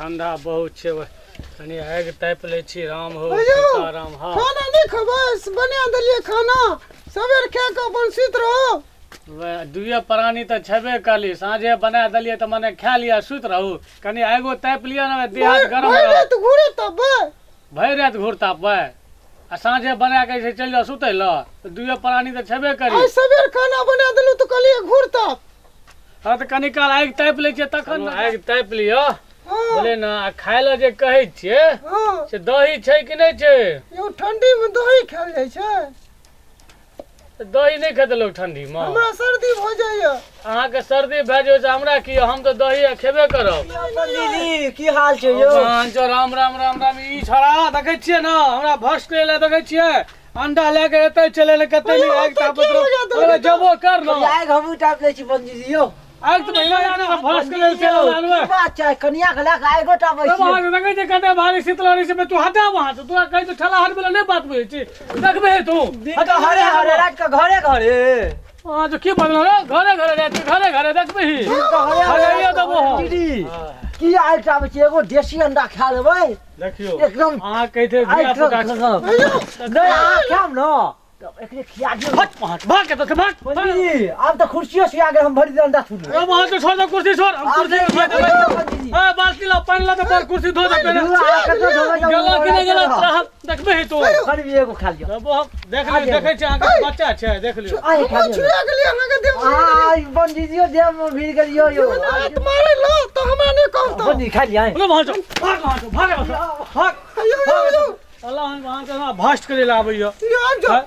ठंडा बहुत छै, कनी आगि तापि लै छी। राम हो सीताराम। हाँ खाना नहीं खबै, बना देलियै खाना, सबेर खा के अपन सुति रहू। दुइये प्राणी तऽ छेबे करी, साँझे बना देलियै तऽ मने खा लिअ सुति रहू। कनी आगिओ तापि लिअ ने, देह हाथ गरम भरि राति घूरे तपबै, भरि राति घूर तापबै आ साँझे बना के जे चलि जाउ सुतै लए, तऽ दुइये प्राणी तऽ छेबे करी। आइ सबेर खाना बना देलहुँ तऽ कहलियै घूर ताप। हाँ तऽ कनी काल आगि तापि लै छियै तखन ने। आगि तापि लिअ बोले ने। आ खाय लए जे कहै छियै से दही छै कि नहि छै? यौ ठंडी में दही खायल जाइ छै? दही नहि खेतै लोक ठंडी में? हमरा सर्दी भऽ जाइया। अहाँके सर्दी भए जाइ छै, हमरा की, हम तऽ दही खेबे करब। दीदी की हाल छै यौ? राम राम राम राम। ई छड़ा देखै छियै ने हमरा भस्क करै लए, देखै छियै अंडा लए के एतै चले ले कते नहि आगि तापैत रहो, जबो कर न आगि हमहूँ तापि लै छी पंडीजी यौ। आगि तऽ महिना भस्क लेल चलि आनबै। की बात छै, कनिया के लए के आगिओ तापै तब छियै? अहाँ देखै छियै कते भारी शीतल रहै छै। तू हटा वहाँ से, तोरा कहै छौ ठेला हटबै लए, नहि बात बुझै छी, देखबै तू। दिन के हरे हरे, राति के घरे घरे। अहाँ जो की बदलौ रे, घरे घरे राति के घरे घरे देखबै। घरे हरे देबो हम। दीदी की आगि तापै छियै? एगो देसी अंडा खा लेबै देखियौ एकदम। अहाँ कहै आगि धिया पुता नहि, अहाँ खायब ने तऽ एकरे खिया दियौ। हट वहाँ से, भाग एतऽ से, भाग। पंडीजी आब तऽ कुर्सियो सिया गेल, हम भरि दिन अंडा छुलू। अब वहाँ से छोड़ दे कुर्सी, छोड़, हम कुर्सी आब धो देबै। पंडीजी। ए बाल्टी ला, पानि ला, तऽ कुर्सी धो दे पहिले। गेला कि नहि गेला तोरा हम देखबै तू। कनि एगो खा लिअ। तब हम देख लियौ, देखै छी अहाँके बच्चा छै, देख लियौ। आइ खा लिअ। छुआ गेलियै अहाँके देह। आ पंडीजी देह मे भिड़ गेलियौ यौ। हाथ मारै लो तऽ हमरा नहि कहब तऽ। पंडीजी खा लिअ। बोलो वहाँ से, भाग वहाँ से, भाग वहाँ से, भाग। यौ यौ यौ अल्लाह वहाँ से हमरा भस्ट करै लए आबैया। यौ आबि जाउ।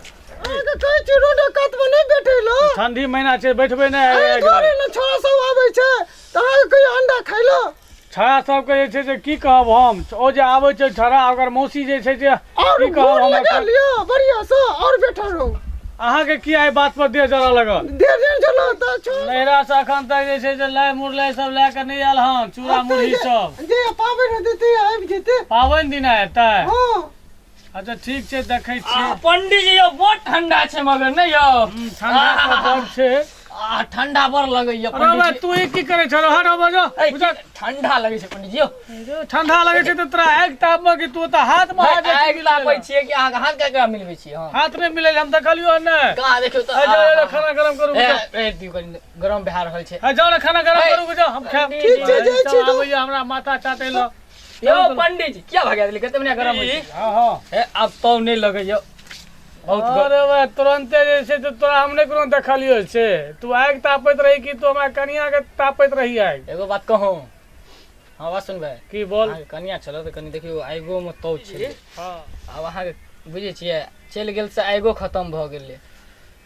अहाँके कहै छी रोड कातमे नहि बैठै लए। ठंडी महीना छै, बैठबै नहि। एहि दुआरे ने छोड़ा सब आबै छै तऽ अहाँके कहियो अंडा खाइ लए। छड़ा सबके जे छै से की कहब हम, ओ जे आबै छै छड़ा, ओकर मौसी जे छै से आओर की कहब घूर हम। लगा लिअ बढ़िआँसँ आओर बैठल रहू। अहाँके की एहि बात पर देह जरऽ लगल? देह देह जलो तऽ छोड़। नैहरा से अखन तक जे छै से लाइ मुरलाइ सब लए कऽ नहि आयल हन, चूड़ा मुरही सब। जे पाबनि हेतै ते आबि जेतै। पाबनि दिन हेतै? हँ। अच्छा ठीक छै, देखै छियै। पंडीजी यौ बड़ ठंडा छै मगर नहि यौ? ठंडा तऽ बड़ छै। आ ठंडा बड़ लगैया अरे बा, पंडीजी। तू ई की करै छह? हट बजो। ऐ, ठंडा लगै छै पंडीजी यौ। ठंडा लगै छै तऽ तोरा आगि तापमे कि तू तऽ हाथ मे हाथ आगि तापै छियै कि अहाँके हाथ केकरा मिलबै छियै? हम हाथ नहि मिलै, हम देखलियौ हन नहि। कहाँ देखियौ तऽ। ए, जाउ, जाउ, खाना गरम करू। ए, ए, दियौ कनि, गरम भए रहल छै। ए, जाउ ने खाना गरम करू, जाउ, हम खायब। ठीक छै, जाइ छी तऽ। आबैया हमरा माथा चाटै लए। यौ पंडीजी किया भगा देलियै? कते बढ़िया गरम होइ छै। हँ हँ। हे आब तो नहि लगैया बहुत अरे बा, तुरन्ते जे छै से तोरा हम नहि कोनो देखलियौ से तू आगि तापैत रही कि तू हमरा कनिया के तापैत रही आगि? एगो बात कहूँ? हाँ बात सुनबै? की बोल। अहाँके कनिया छल तऽ कनि देखियौ आगिओमे तौ छै। हँ। आब अहाँके बुझै छियै चलि गेल से आगिओ खतम भऽ गेलै।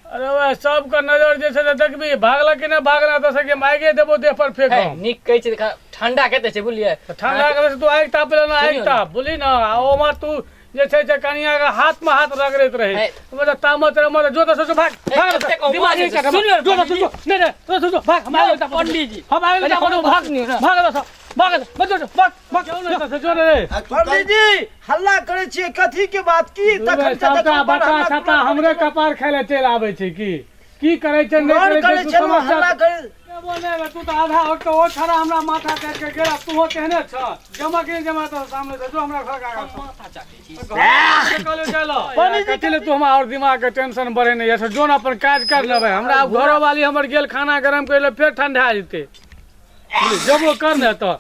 अरे बा, सबके नजर जे छै से देखबी भागल कि नहि भागल, तऽ से हम आगिए देबो देह पर फेंक। हे नीक कहै छै, ठंडा कते छै बुझलियै? ठंडा के तू आगि तापै ने, आगि सुनियौ ने। ताप बुझली ने। आ ओमहर तू जे छै से कनिया के हाथ में हाथ रगड़ैत रही। हे। मतलब तामत रहे, मतलब जो तो सोचो भाग हे, भाग कतेक दिमाग आवाज नहीं छै, काट सुनियौ ने जो तो पंडीजी। सोचो नहीं नहीं तो सोचो भाग, हम आगे तापो। पंडीजी। हम आगे कनि तापो, हमरो भाग सुनियौ ने। भाग दस भाग बस जो भाग भाग क्यों नहीं तो जो रे। पंडीजी हल्ला करै छियै, कथी के बात की तखन से सबटा देखू बड़ बता हल्ला छता हमरे कपार खाय ले चलि आबै छै की की करै छै नहि करै करै छै तू छलहुँ समस्या हल्ला करै। बोले तू तऽ आधा होट तऽ ओ छड़ा हमरा माथा काटि के गेल, तू केहने छ जमा के जमा तऽ सामने से जो हमरा घर के आगाँ छह। माथा चाटै छी। कथी ले तू हमरा और दिमाग के टेंशन बढ़ेने यऽ? जो ने अपन काज कर लेबै, हमरा आब घरोवाली हमर गेल खाना गरम करै लए, फेर ठंडा जेतै। बुझली, जबो कर ने तऽ।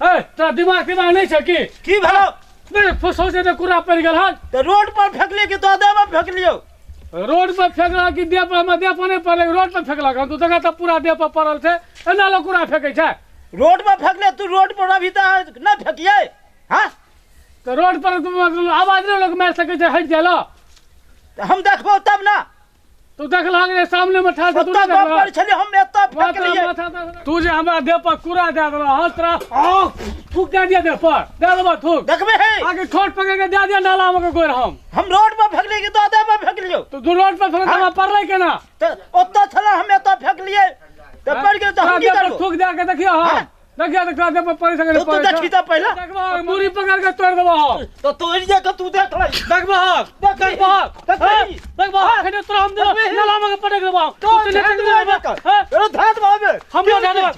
हे तोरा दिमाग दिमाग नहि छै की? की भेलौ? नहि सौंसे तऽ कुरा पड़ि गेल हन। तऽ रोड पर फेकलियै कि तो देह पर फेकलियौ? रोड पर फेकलक कि देह पर? हमरा देह पर नहि पड़लै, रोड पर फेकलक हन। तू देखा तऽ पूरा देह पर पड़ल छै, एना लोक कुरा फेकै छै? रोड पर फेकले, तू रोड पर अभी तऽ नहि फेकियै। हाँ तऽ रोड पर आवाज नहि लोक मारि सकै छै, हटि जाय लऽ। तऽ हम देखबौ तब ने। तू देखलहक जे सामने मे ठाढ़ छौ, तू ओतऽ नहि गप देखलहक? करै छलियै, हम एतऽ फेकलियै। तू जे हमरा देह पर कूड़ा दए देलह हन, तोरा थूक दए दिअ देह पर, दए देबह थूक। देखबै हे। आके ठोर पकड़ के दए दिअ नाला मे के गोर हम। हम रोड पर फेकलियै कि तो देह पर फेकलियौ? तू रोड पर फेकल हमरा पड़लै केना? तऽ ओतऽ छलै, हम एतऽ फेकलियै तऽ पड़ि गेल, तऽ हम तोरा की देह पर करबौ? थूक दए के देखियौ हम, देखियौ तऽ तोरा देह पर पड़ि सकै तो तू देखी तऽ पहिले। देखबह, मूड़ी पकड़ के तोड़ि देबह हम। तऽ तोड़ि जा के तू देख ले। देखबह, देखबह, देखबही। देखबह, अखने तोरा हम देबह नाला मे के पटक देबह। तो तू ध्यान चलि देबह जेबह। अरे ध्यान देबह। हमरो दए देबह,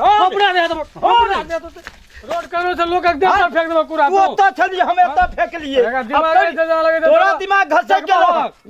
हमरा दए देबह, हमरा दए देबह। रोड करो से लोकक देह पर फेंक देबो कुरा तू ओतऽ छलियै, हम एतऽ फेकलियै। एकरा दिमाग आब नहि छै जाना लगै छै तोरा तोरा। दिमाग घसक गेल।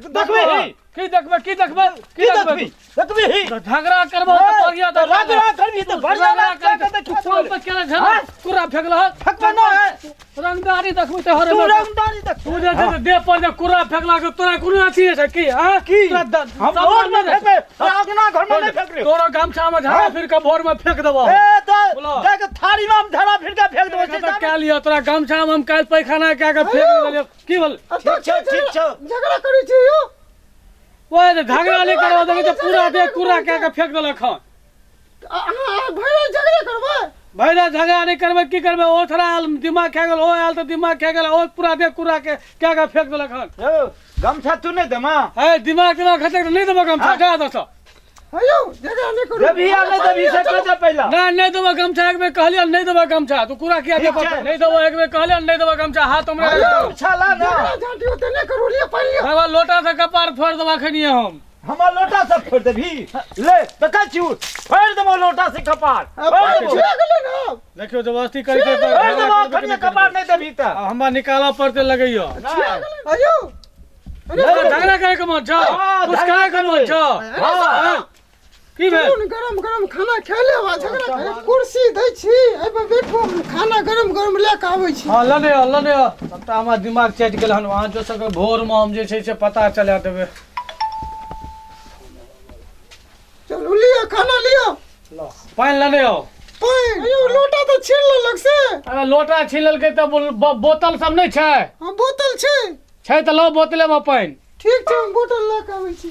देखबही की देखबै? की देखबै? की देखबी? देखबही? झगड़ा करबो तऽ बढ़िया। तऽ रगड़ा करबी तऽ बढ़िया। झगड़ा रगड़ा कऽ देखा तू पर केना झगड़ा कुरा फेकलह? फेकबे नहि। रंगदारी देखबी तऽ हरे तू में। रंगदारी देख। तू जे छै से देह पर जे कुरा फेकलह के तोरा कोनो अथी छै की? हाँ की? तोरा हम सब रोड में नहि फेकबे, तोरा अंगना घर में नहि फेकलियो। तोरो गमछा में झाड़ा फिर के भोर में फेंक देबो। ए तऽ बोलो। जाके थारी में हम झड़ा फिर के फेंक देबो। तऽ कए लिअ, तोरा गमछा में हम काल्हि पैखाना कए के फेंक देलियौ। की भेल? ठीक छौ, ठीक छौ। झगड़ा करै छी यौ। ओए जे झगड़ा नहि करबो, देखै छै पूरा देह कुरा कए के फेंक देलक हन। अहाँ भरि झगड़ा करबै? भैया, झगड़ा नहि करबै, की करबै? ओ थोड़ा आयल, दिमाग खा गेल। ओ आयल तऽ दिमाग खा गेल। ओ पूरा देह कुरा के कए के फेंक देलक हन। यौ, गमछा तू नहि देमा? है दिमाग दिमाग खसक, नहि देबो गमछा, जा दस। हे यौ, झगड़ा नहि करू। देबही आ नहि देबही से कह दे पहिला। नहि, नहि देबो गमछा। एक बेर कहलियै नहि देबो गमछा, तू कुरा किया ठीक देबो? छै। नहि देबो, एक बेर कहलियै नहि देबो गमछा। हाथ हमरा गमछा ला ना। झगड़ा झाँटी ओते नहि करू, लिअ पानि लिअ। बाबा, लोटा से कपार फोड़ देबा खनिए हम। हमर लोटा सब फोड़ि देबही? ले देखै छी, फोड़ि देबो लोटा से कपार। आ, फोड़ि पानि देबो। छिड़क गेलै ने। देखियौ, जबरदस्ती करै छै तऽ फोड़ि झगड़ा देबो। करबै कि अखन नहि कपार करबै? नहि देबही तऽ आब हमरा निकालऽ पड़तै लगैया। हे यौ, अरे तोरा झगड़ा करे के मन छौ? हाँ, कुछ झगड़ा करे के मन छौ? हाँ। की भेल? चलू ने, गरम गरम खाना खा लेब आ झगड़ा करे। कुर्सी दै छी, एहिपर बैठू, हम खाना गरम गरम लए कऽ आबै छी। हाँ, लने आ, लने आ। सबटा हमर दिमाग चटि गेल हन। अहाँ जो सबके भोरमे हम जे छै से पता चला देबै। चलू, लिअ खाना लिअ। पानि लने आउ। पानि यौ, लोटा तऽ छीन लेलक से। अरे, लोटा छीन लेलकै तऽ बोतल सब नहि छै? हाँ, बोतल छै। छै तऽ लाउ बोतलेमे पानि। ठीक छै, हम बोतल लए कऽ आबै छी।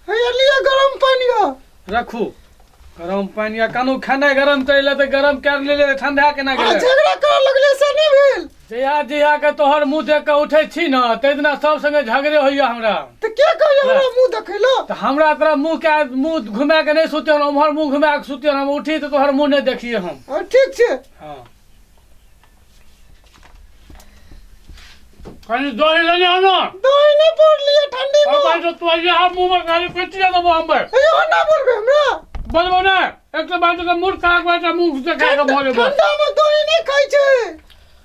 हैया लिअ गरम पानि यौ। रखू गरम पानि। या कानू खेनाइ गरम करै लए तऽ गरम कए लेलियै, ठंडा केना आ गेलै? झगड़ा करऽ लगलै से नहि भेल। जहिया जहिया के तोहर मुँह देख कऽ उठै छी ने, ताहि दिना सब संगे झगड़े होइया हमरा। तऽ के कहैया हमरा मुँह देखै लए? तऽ हमरा तोरा मुँह के मुँह घुमा के नहि सुतियौ, उम्हर मुँह घुमा के सुतियौ। हम उठी तऽ तोहर मुँह नहि देखिए हम। हाँ, ठीक छै। हाँ, कनि दही लेने आउ ने। दही नहि पड़लियै ठंडी में। बाबा, जो तू आइए हम मुँह में गाली पेटी देबो हम। हे यौ, ना बोलबै हमरा। बोलबो ने, एक तऽ बात तऽ मूर्ख खा के मुँह से खा के भऽ जेबो। ठंडा में दही नहि खाइ छै।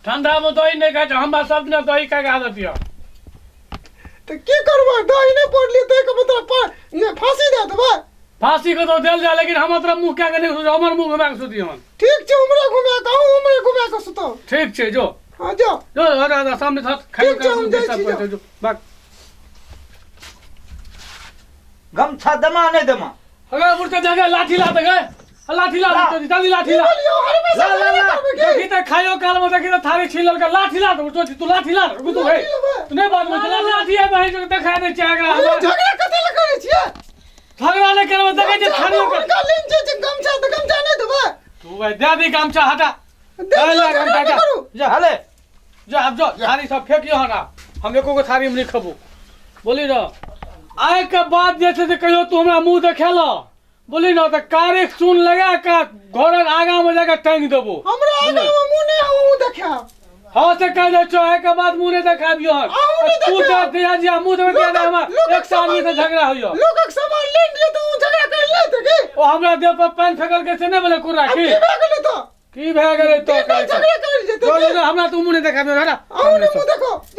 ठंडा में दही नहि खाइ छै? हमरा सब दिना दही खाइके आदत यऽ। तऽ की करबै, दही नहि पड़लियै तऽ एहिके मतलब नहि फांसी दए देबै? फांसी के तो देल जाए, लेकिन हम तोरा मुँह कए के नहि सुति, हमर मुँह घुमा के सुति हन। ठीक छै, हमरा घुमा कऽ, अहूँ हमरे घुमा कऽ सुतब। ठीक छै, जो। हाँ, जाओ। जो, अरे अरे, सामने थक खाइ। ठीक छै, हम जाइ छी, जाओ। जो बाक। गमछा देमा नहि देमा? अगर बुढ़ते जगह लाठी ला दे गए, लाठी ला। ला। जल्दी लाठी ला। बोलियो, हमेशा ला, ला, झगड़ा ला। करबै की? देखी तऽ खाइयो काल में देखी तऽ थारी छीन लेलकै। लाठी ला दे, तू लाठी ला। रुकू तू, हे। लाठी लेबै। तू नहि बात में ला लाठी है बहिन, जो देखा दै छै एकरा। अरे, हमरा झगड़ा कथी लए करै छियै? झगड़ा नहि करबै, देखै छै थारी ओकर। हुनका लेन छै जे गमछा तऽ गमछा नहि देबै? तू भाई दे दी गमछा, हटा। दे दियौ, ला झगड़ा गमछा नहि जा। करू। जा। हले। जा, आब जो थारी सब फेकियो हन आब। हम एको गो थारी में नहि खेबो। बोली न, आइ के बाद जे छै से कहियो तू हमरा मुँह देखेल, बोली न, तऽ कारिक चून लगा के घरक आगाँ में जाके टांगि देबो। हमरा आगाँ में मुँह नहि अहूँ देखायब। हाँ, से कह दै छौ, आइ के बाद मुँह नहि देखाबियो हन। अहूँ नहि तू देखायब। तऽ दिया जिया मुँह देबै तिया हमरा लोकक एक सौ आदमी से झगड़ा होइयो। लोकक सामान लेन दियौ तऽ अहूँ झगड़ा करि लेत की? ओ हमरा देह पर पानि फेकलकै से नहि भेलै कुरा? आब की की भए गेलै तऽ? की भए गेलै तो? दिन राति झगड़ा करि जेतै जो की? जो, हमरा तू मुँह नहि देखाबियो, हटा। अहूँ नहि मुँह देखायब।